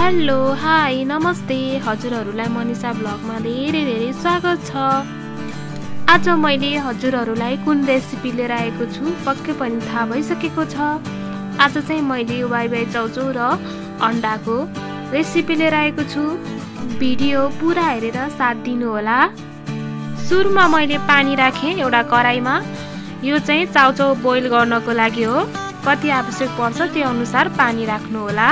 Hello hi नमस्ते हजुरहरूलाई मनिषा ब्लगमा धेरै स्वागत छ। आज मैले हजुरहरूलाई कुन रेसिपी लिएर आएको छु पक्कै पनि थाहा भइसकेको छ। आज चाहिँ मैले वाइवाई चाउचाउ र अन्डाको रेसिपी लिएर आएको छु। भिडियो पुरा हेरेर साथ दिनु होला। सुरुमा मैले पानी राखेँ एउटा कराईमा। यो चाहिँ चाउचाउ बोइल गर्नको लागि हो। कति आवश्यक पर्छ त्यो अनुसार पानी राख्नु होला।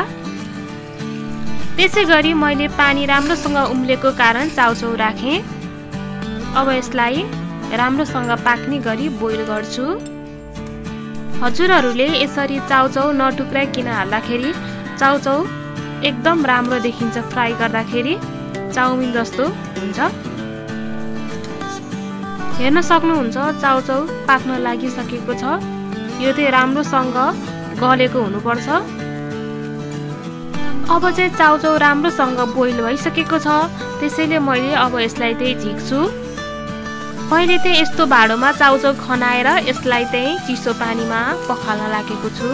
त्यसैगरी मैले पानी राम्रोसँग उम्लेको कारण चाउचाउ राखेँ। अब यसलाई राम्रोसँग पाक्ने गरी बोइल गर्छु। हजुरहरूले यसरी चाउचाउ नटुक्राइकन हाल्दाखेरि चाउचाउ एकदम राम्रो देखिन्छ। फ्राई गर्दाखेरि चाउमिन जस्तो हुन्छ। हेर्न सक्नुहुन्छ चाउचाउ पाक्न लागिसकेको छ। यो चाहिँ राम्रोसँग गलेको हुनुपर्छ। अब चाहिँ चाउचाउ राम्रोसँग बोइल भइसकेको छ। त्यसैले मैले अब यसलाई चाहिँ झिक्छु। पहिले चाहिँ यस्तो भाँडोमा चाउचाउ खनाएर यसलाई चाहिँ चिसो पानीमा पखाल्न लागेको छु।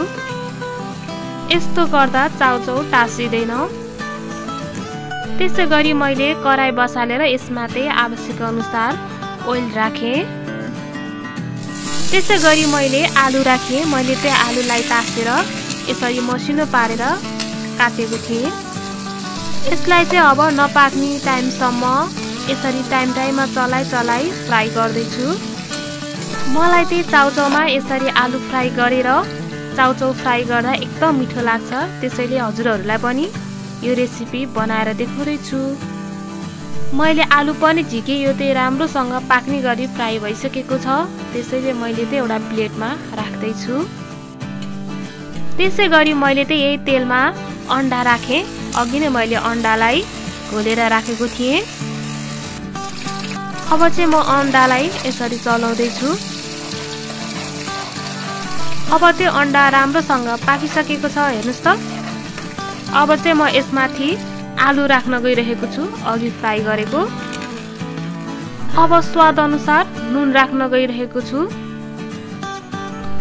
यस्तो गर्दा चाउचाउ टाँसिँदैन। त्यसैगरी मैले कराई बसालेर यसमा चाहिँ आवश्यक अनुसार ओइल राखेँ। त्यसैगरी मैले आलु राखेँ। मैले चाहिँ आलुलाई तासेर यसरी मसिनो पारेर काटेको थिएँ। यसलाई चाहिँ अब नपाक्ने टाइमसम्म यसरी टाइममा चलाइ फ्राई गर्दैछु। मलाई चाहिँ चाउचाउमा यसरी आलु फ्राई गरेर चाउचाउ फ्राई गर्दा एकदम मिठो लाग्छ। त्यसैले हजुरहरूलाई पनि यो रेसिपी बनाएर देखाउँदैछु। मैले आलु पनि झिकेँ। यो चाहिँ राम्रोसँग पाक्ने गरी फ्राई भइसकेको छ। त्यसैले मैले चाहिँ एउटा प्लेटमा राख्दैछु। त्यसैगरी मैले चाहिँ यही तेलमा अन्डा राखेँ। अघि नै मैले अन्डालाई घोलेर राखेको थिएँ। अब चाहिँ म अन्डालाई यसरी चलाउँदैछु। अब त्यो अन्डा राम्रोसँग पाकिसकेको छ। हेर्नुहोस् त। अब चाहिँ म यसमाथि आलु राख्न गइरहेको छु अघि फ्राई गरेको। अब स्वाद अनुसार नुन राख्न गइरहेको छु।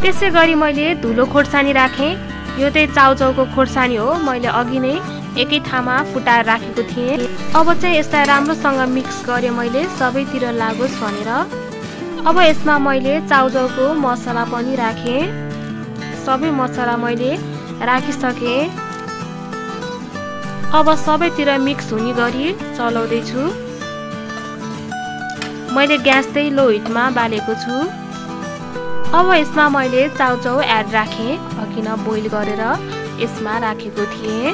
त्यसैगरी मैले धुलो खोर्सानी राखेँ। यो चाहिँ चाउचाउको खोर्सानी हो। मैले अघि नै एकै ठाउँमा फुटाएर राखेको थिएँ। अब चाहिँ यसलाई राम्रोसँग मिक्स गरेँ मैले सबैतिर लागोस् भनेर। अब यसमा मैले चाउचाउको मसला पनि राखेँ। सबै मसला मैले राखिसकेँ। अब सबैतिर मिक्स हुने गरी चलाउँदैछु। मैले ग्यास चाहिँ लो हिटमा बालेको छु। अब यसमा मैले चाउचाउ एड राखेँ। अघि न बोइल गरेर यसमा राखेको थिएँ।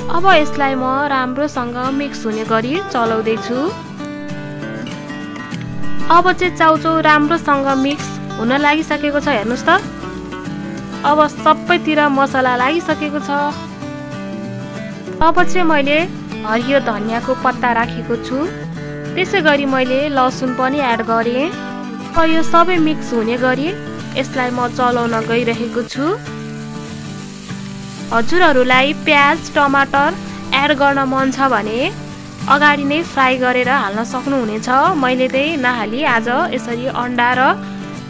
अब यसलाई म राम्रोसँग मिक्स हुने गरी चलाउँदैछु। अब चाहिँ चाउचाउ राम्रोसँग मिक्स हुन लागिसकेको छ। हेर्नुहोस् त। अब सबैतिर मसला लागिसकेको छ। अब चाहिँ मैले हरियो धनियाँको पत्ता राखेको छु। त्यसैगरी मैले लसुन पनि एड गरेँ। यो सबै मिक्स हुने गरी यसलाई म चलाउन गइरहेको छु। हजुरहरूलाई प्याज टमाटर एड गर्न मन छ भने अगाडि नै फ्राई गरेर हाल्न सक्नुहुनेछ। मैले चाहिँ नहाली आज यसरी अन्डा र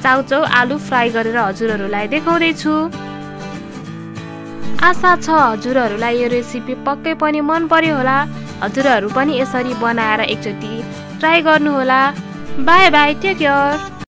चाउचाउ आलु फ्राई गरेर हजुरहरूलाई देखाउँदैछु। आशा छ हजुरहरूलाई यो रेसिपी पक्कै पनि मन पर्यो होला। हजुरहरू पनि यसरी बनाएर एकचोटि ट्राई गर्नुहोला। Bye bye, take care.